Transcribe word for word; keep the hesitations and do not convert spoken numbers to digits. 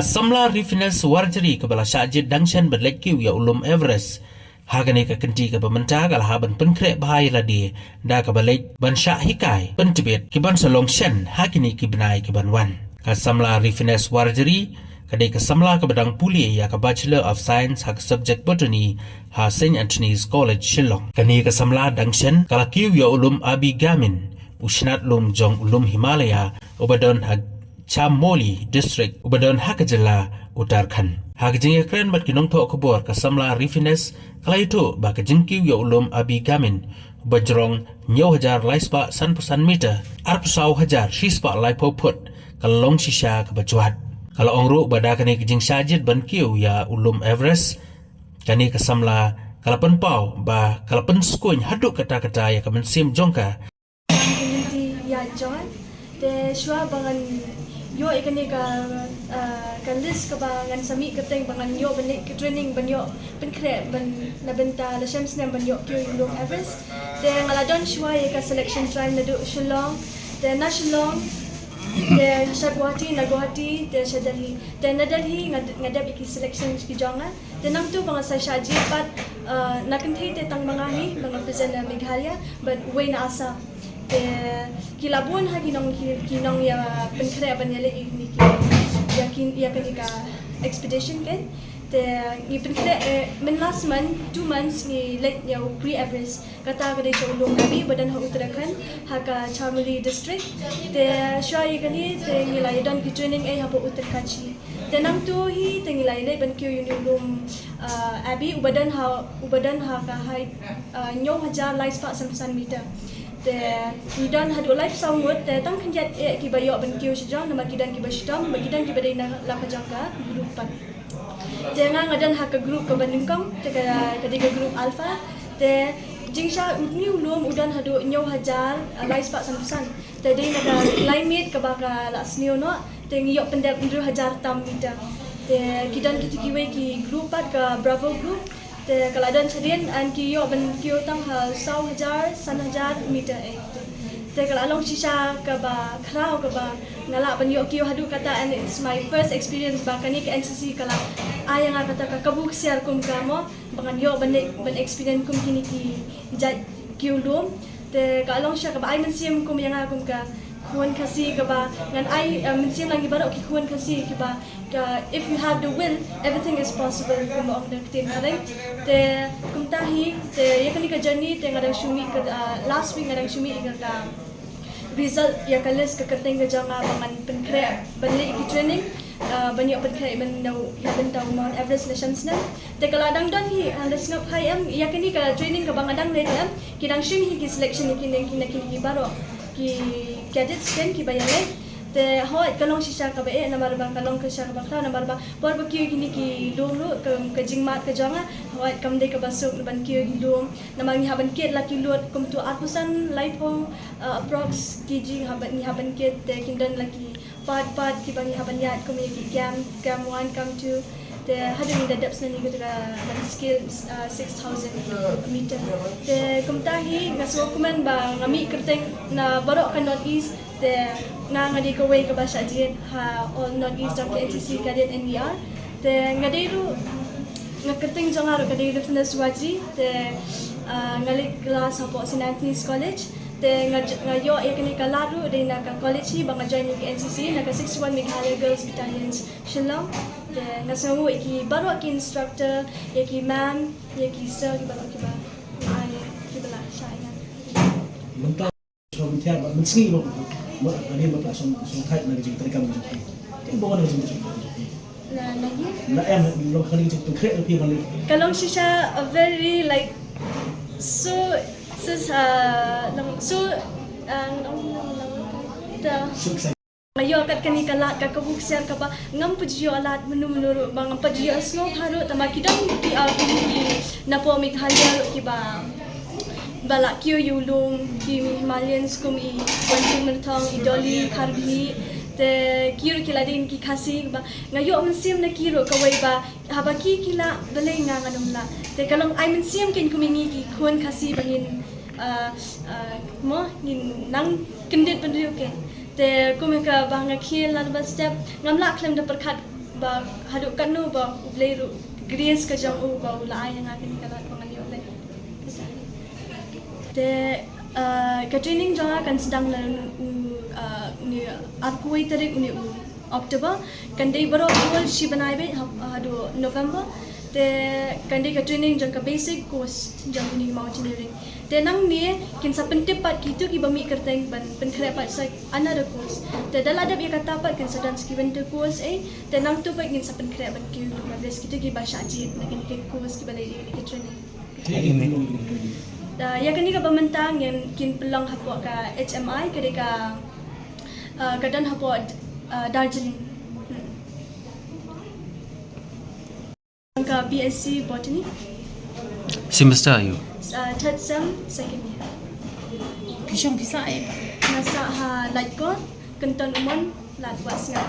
Samla Rifines Warjri kaba la shah jied dang shen ban leit kiew ïa u lum Everest. Ha kane ka kynti kaba mynta ka la hap ban pynkhreh bha ïa lade da kaba leit ban shah hikai pyntbit ki ban sa long shen ha kine ki bnai ki ban wan. Ka samla Rifines Warjri ka dei ka samla kaba dang pule ïa ka Bachelor of Science ha ka subject Botany ha Saint Anthony's College, Shillong. Kane ka samla dang shen ka la kiew ïa u lum Abigamin, u shnat lum jong u lum Himalaya uba don ha Chamoli District uba don ha ka jylla Uttarakhand. Ha ka jingïakren bad ki nongthoh khubor, ka samla Rifines ka la ïathuh ba ka jingkiew ïa u lum Abigamin uba jrong hynñiew hajar lai spah sanphew san meter, arphew saw hajar shi spah laiphew phut, ka la long shisha kaba jwat. Ka la ong ruh ba da kane ka jingshah jied ban kiew ïa u lum Everest, kane ka samla ka la pynpaw ba ka la pynskhem haduh katta katta ïa ka mynsiem jong ka. Community ïa jong te shuwa ba ngan ïoh ïa kane ka, ah, ka list kaba ngan sa mih kyrteng ba ngan ïoh ban leit ka training ban ïoh pynkhreh ban na bynta la shem snem ban ïoh kiew ïa u lum Everest. Te nga la don shuwa ïa ka selection trial naduh Shillong, te na Shillong, te sha Guwahati, na Guwahati, te sha Delhi. Te na Delhi nga, nga dep ïa ki selection ki jong nga. Te nangtu ba nga sa shah jied pat, ah, na kynthei te tang ma nga hi ba nga present na Meghalaya, bad uwei na Assam. Te ki la bun ha ki nong, ki, ki nong ïa pynkhreh ban ïaleh ïa kine ki, ïa ki, ïa kane ka expedition kan. Te ngi pynkhreh, eh, myn last month, two months ngi leit ïa u pre Everest. Kata ka dei sha u lum Abigamin ba don ha Uttarakhand, ha ka Chamoli District. Te shuwa ïa kane te ngi la ïa don ki training ei hapoh Uttarkashi. Te nangtu hi te ngi la ïa leit ban kiew ïa une u lum, ah, Abigamin uba don ha, uba don ha ka height, ah, hynñiew hajar lai spah sanphew san meter. Te ngi don haduh laiphew saw ngut, te tang khyndiat eh kiba ïoh ban kiew sha jong, namar ki don kiba shitom, namar ki don kiba dei na la ka jong ka group pat. Te nga nga don ha ka group kaba nyngkong, te ka, ka dei ka group Alpha. Te jingshah une u lum u don haduh hynñiew hajar, ah, lai spah sanphew san. Te dei na ka climate kaba ka la sniew noh, te ngi ïoh pyndep hynriew hajar tam meter. Te ki don kito kiwei ki group pat, ka Bravo group. Te ka la don shadien, and ki ïoh ban kiew tang ha saw hajar, san hajar meter eh. Te ka la long shisha kaba khraw kaba nga lah ban ïoh kiew haduh katta, and it's my first experience ba kane ka N C C ka la ai ïa nga kata ka kabu ksiar kum ka mo, ba ngan ïoh ban, ban experience kum kine ki jait kiew lum. Te ka long shisha kaba ai mynsiem kum ïa nga kum ka khun Khasi kaba ngan ai, eh, mynsiem lang ïa baroh ki khun Khasi kiba, ka, if you have the will, everything is possible, kumba ong da ka ktien Kharen. Te kumta hi, te ïa kane ka journey te nga dang shu mih ka, ah, last week nga dang shu mih ïa ka result, ïa ka list ka kyrteng ka jong nga ba ngan pynkhreh ban leit ki training, ah, ban ïoh pynkhreh ban na, na bynta u Mount Everest la shem snem. Te ka la dang don hi, ah, la sngap hi em, ïa kane ka training kaba nga dang leit em, ki dang shim hi ki selection ïa kine, kine, kine ki baroh ki cadets kan kiba ïaleh. Te hooid ka long shisha kaba eh, namar ba ka long ka shisha kaba khraw, namar ba por ba kiew kine ki lum ruh ka, ka jingmad ka jong nga hooid kam dei kaba suk ban kiew ki lum. Namar ngi hap ban kit la ki load kumtu arphew san, laiphew, uh, approx kg hap ban, ngi hap ban kit, te kin don la ki part part kiba ngi hap ban ïaid kum ïa ki camp, camp one, camp two. Te hadien ngi da dep sngewthuh ïa kata ka ban scale, uh, six thousand meter. Te kumta hi nga sngewkmen ba nga mih kyrteng na baroh ka North East. Te nga, nga dei kawei kaba shah jied ha All North East jong ka N C C Cadet N V R. Te nga dei ruh, nga kyrteng jong nga ruh ka dei Rifines Warjri. Te, ah, nga leit klas hapoh Saint Anthony's College. Te nga j-, nga ïoh ïa kane ka lad ruh dei na ka college hi ba nga join ïa ka N C C, na ka sixty-one Meghalaya Girls Battalion Shillong. Te nga sngewnguh ïa ki baroh ki instructor, ïa ki ma'am, ïa ki sir, ki baroh kiba, ai, kiba la shah ïa nga. Mynta shu mynta ba mynsngi ba, ba, ba, ba, ba, song, song thait na ka jingtreikam ka jong phi. Te ba wan ka jingtreikam ka jong phi. Na, na hi? Na em, long kane ka jingpynkhreh ka jong phi ban leh. Ka long shisha a very, like, so, so, uh, long, so, uh, long, long, long, the, so excited. Nga ïoh kat kane ka lad ka kabu ksiar kaba ngam pat ju ïoh lad mynno mynno ruh, ba ngam pat ju ïoh sngewbha ruh, tangba ki don ki, ah, ki, ki napoh Meghalaya ruh kiba, ba la kiew ïa u lum, ki Himalayans kum i Wansing Myrthong, i Dolly Kharbhih, te ki ruh ki la dei ki Khasi, ba nga ïoh mynsiem na ki ruh kawei ba haba ki ki lah balei nga ngam lah. Te ka long ai mynsiem kein kum ïa ngi ki khun Khasi ba ngin, ah, ah, mo, ngin nang kyndit bynriew kein. Te kum ïa kaba nga khie lad ba step, ngam lah khlem da pyrkhat Ba haduh katno ba U Blei ruh, grace ka jong u ba u la ai ïa nga kane ka lad ba ngan ïoh leh. Te uh, ka training jong nga kan sdang na u uh, ni arphew tarik u ni u October. Kan dei baroh u shi bnai beit haduh November. Te kan dei ka training jong ka basic course jong uni mountaineering. Te nangne kin sa pyntip pat kito kiba mih kyrteng ban pynkhreh pat sa another course. Te da la dep ïa kata pat kin sa don sa ki winter course eh. Te nangtu pat ngin sa pynkhreh ban kiew ïa kito kiba shah jied na kine ki course kiba la ïa kine ki training. Da ïa kane kaba mynta ngin kin pynlong hapoh ka H M I ka dei ka uh, ka don hapoh uh, Darjeeling. Hmm. Ka B S C Botany. Semester aïu? Uh, third sem, second year. Phi shong phi sah eh? Nga sah ha Laitkor, Kynton Umon, Lad Wahsngat.